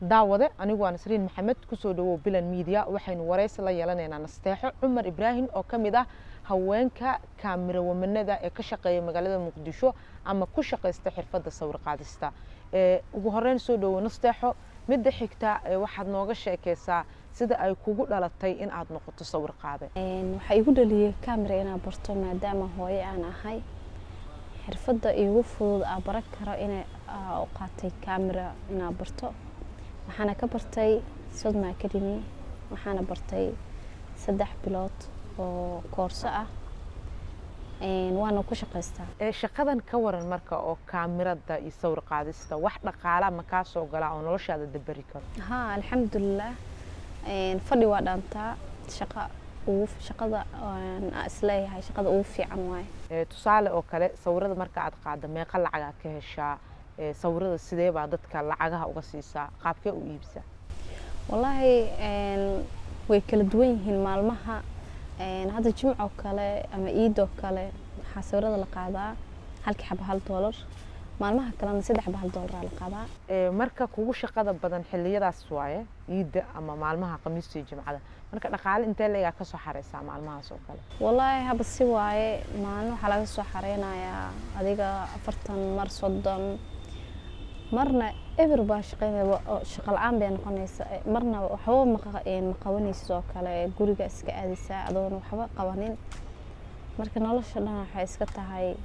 Daawade, anigu waa Nasriin Maxamed, kusoo dhawow Bilan Media. Waxaynu waraysi la yeelanaynaa Nasteexo Cumar Ibraahim oo ka mid ah haweenka kaamirawamanada ee ka shaqeeya magaalada Muqdisho ama ku shaqaysta xirfadda sawir qaadista. Ugu horeyn soo dhawow, Nasteexo. Midda xigta, waxaad nooga sheekeysaa sida ay kugu dhalatay in aad noqoto sawir qaade. Waxaa igu dhaliyey camera inaan barto maadaama hooyo aan ahay. Xirfadda iigu fudud aa baran karo ina u qaatay camera inaan barto. Waxaana ka bartay Sodma Academy. Waxaana bartay 3 bilood oo koorso ah, waana ku shaqaystaa. Shaqadan ka waran marka oo kaamirada iyo sawir qaadista, wax dhaqaala ma kaa soo galaa oo noloshaada daberi karo? Haa, alxamdulilah. Fadhi waa dhaantaa. Shaqa ugu shaqada aan isleeyahay shaqada ugu fiican waaye. Tusaale oo kale, sawirada marka aad qaaddo meeqa lacagaa ka heshaa? Sawirada sidee baa dadka lacagaha uga siisaa? Qaabkee u iibsaa? Wallaahi way kala duwan yihiin maalmaha. Hadda jimcoo kale ama iidoo kale waxaa sawirada la qaadaa halkii xaba $1. Maalmaha kalena saddex xaba $1 la qaadaa. Marka kugu shaqada badan xilliyadaas waaye, iidda ama maalmaha Khamiista iyo Jimcada. Marka dhaqaale intee leegaa ka soo xareysaa maalmahaas oo kale? Wallaahi haba si waaye. Maalin waxaa laga soo xareynayaa adiga 40, mar 30, marna eber baa shaqeynaya oo shaqo la-aan bay noqonaysa. Marna waxba ma qabanaysid oo kale, guriga iska aadaysaa adoona waxba qabanin. Marka nolosha dhan waxay iska tahay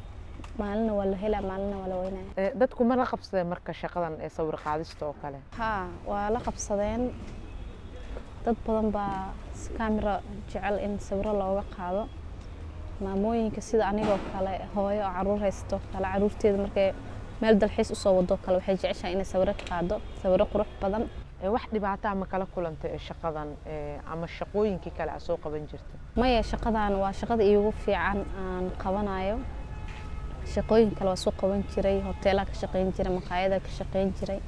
maalina waa la helaa, maalina waa la weynaya. Dadku ma la qabsadeen marka shaqadan ee sawir qaadista oo kale? Haa, waa la qabsadeen. Dad badan baa camera jecel in sawiro looga qaado. Maamooyinka sida anigoo kale, hooyo oo caruur haysato kale, caruurteeda markay meel dalxiis usoo wado kale, waxay jeceshahay inay sawiro ka qaado, sawiro qurux badan. Wax dhibaataa ma kala kulantay ee shaqadan ama shaqooyinkii kale aad soo qaban jirtay? Maya, shaqadan waa shaqada iigu fiican aan qabanayo. Shaqooyin kale waa soo qaban jiray, hoteelaa ka shaqeyn jiray, maqaayada ka shaqeyn jiray.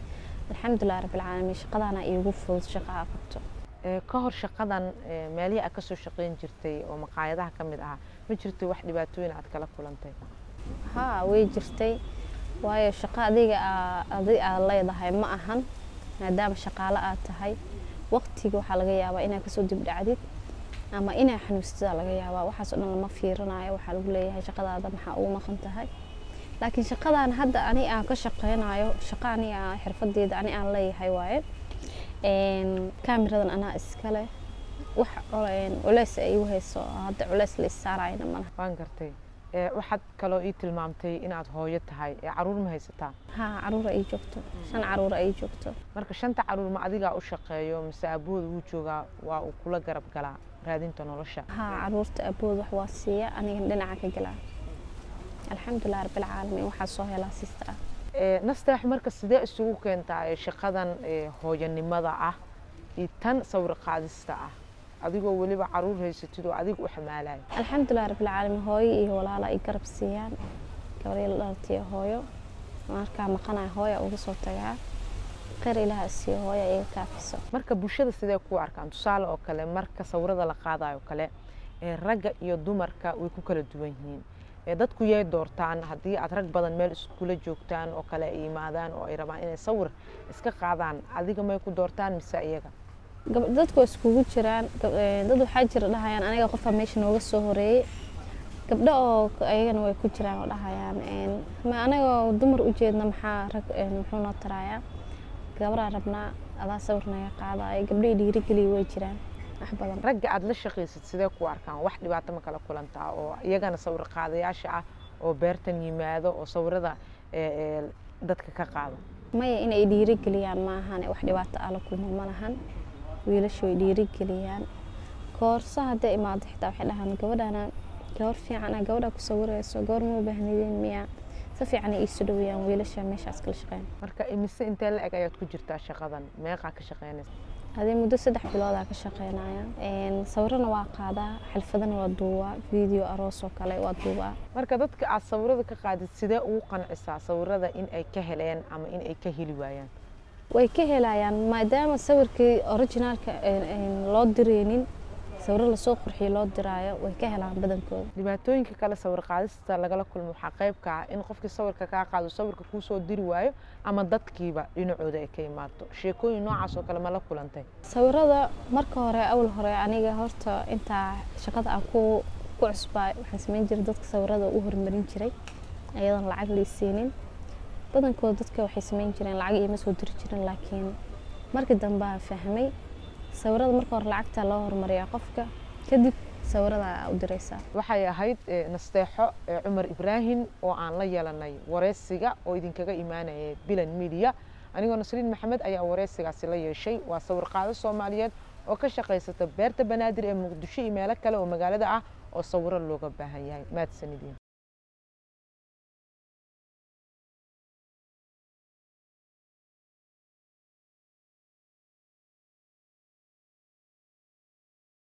Alxamdulilah rabbilcaalamiin, shaqadaana iigu fudud shaqa aa qabto. Ka hor shaqadan meelihii aad kasoo shaqeyn jirtay oo maqaayadaha ka mid ahaa, ma jirtay wax dhibaatooyin aad kala kulantay? Haa, way jirtay, waayo shaqo adiga adi aad leedahay ma ahan. Maadaama shaqaale aad tahay, waqtiga waxaa laga yaabaa inaad kasoo dib dhacdid ama inaa xanuustida laga yaabaa. Waxaas oo dhan lama fiirinayo. Waxaa lagu leeyahay shaqadaada maxaa ugu maqan tahay? Laakiin shaqadan hadda ani aan ka shaqeynayo, shaqo ani aan xirfadeeda ani aan leeyahay waaye. Kaamiradan anaa iskale, wax culeys ay igu hayso hadda, culeys la issaarayna malaha. Waan gartay. Waxaad kaloo ii tilmaamtay inaad hooyo tahay. Caruur ma haysataa? Haa, caruura ay joogto, shan caruura ay joogto. Marka shanta caruur ma adigaa u shaqeeyo mise aabahooda wuu joogaa, waa uu kula garab galaa raadinta nolosha? Haa, caruurta aabahooda wax waa siiya, anigana dhinaca ka galaa. Alxamdulilah rabbilcaalamiin, waxaa soo helaa siista ah. Nasteex, marka sidee isugu keentaa shaqadan hooyanimada ah iyo tan sawir qaadista ah, adigoo weliba caruur haysatid oo adiga u xamaalayo? Alxamdulilah rabbilcaalamiin, hooyo iyo walaala ay garab siiyaan. Gabar la dhalatay hooyo, markaa maqanaya hooya uga soo tagaa. Khayr Ilaah siiyo, hooya iga kaafiso. Marka bulshada sidee ku arkaan? Tusaale oo kale, marka sawirada la qaadayo kale, ragga iyo dumarka way ku kala duwan yihiin. Dadku yay doortaan haddii aad rag badan meel iskula joogtaan oo kale ay yimaadaan oo ay rabaan inay sawir iska qaadaan? Adiga may ku doortaan mise iyaga? Dadku waa iskugu jiraan. Dad waxaa jira dhahayaan aniga qofka meesha nooga soo horeeyey. Gabdho oo ayagana way ku jiraan oo dhahayaan ma anagoo dumar u jeedna, maxaa rag muxuu noo tarayaa, gabraa rabnaa, adaa sawir naga qaadaayo. Gabdhihii dhiirigeliya way jiraan wax badan. Ragga aad la shaqaysid sidee ku arkaan? Wax dhibaato ma kala kulantaa oo iyagana sawir qaadayaasha ah oo beertan yimaado oo sawirada dadka ka qaado? Maya, inay dhiirigeliyaan maahane wax dhibaato ah la kulmo ma lahan. Wiilasha way dhiirigeliyaan. Koorso hadday imaado xitaa waxay dhahaan gabadhana gabar fiican ah, gabadha ku sawirayso, gabar ma u baahnideen miya? Si fiican ay iisu dhaweeyaan wiilasha meeshaas kala shaqeyn. Marka imise intee la eg ayaad ku jirtaa shaqadan? Meeqaa ka shaqeynaysa? Adee muddo 3 biloodaa ka shaqeynaya. Sawirana waa qaadaa, xalfadana waa duubaa, video aroos oo kale waa duubaa. Marka dadka aad sawirada ka qaadid sidee ugu qancisaa sawirada in ay ka heleen ama in ay ka heli waayaan? Way ka helayaan maadaama sawirkii originaalka loo direynin. Sawiro lasoo qurxiyo loo diraayo way ka helaan badankooda. Dhibaatooyinka kale sawir qaadista lagala kulmo waxaa qayb ka ah in qofkii sawirka kaa qaado sawirka kuu soo diri waayo ama dadkiiba dhinacooda ay ka imaato. Sheekooyin noocaas oo kale ma la kulantay? Sawirada marka hore, awal hore, aniga horta intaa shaqada aan ku cusbaay, waxaan samayn jiray dadka sawirada u horumarin jiray ayadoon lacag la isiinin. Badankooda dadka waxay samayn jireen lacag iima soo diri jirin, laakiin markii dambe aan fahmay sawirada marka hore lacagta loo horumariyaa qofka, kadib sawirada aa u diraysaa. Waxay ahayd Nasteexo Cumar Ibraahim oo aan la yeelanay wareysiga oo idinkaga imaanaya Bilan Media. Anigoo Nasriin Maxamed ayaa wareysigaasi la yeeshay. Waa sawir qaado Soomaaliyeed oo ka shaqaysata beerta Banaadir ee Muqdisho iyo meelo kale oo magaalada ah oo sawiro looga baahan yahay. Mahadsanidin.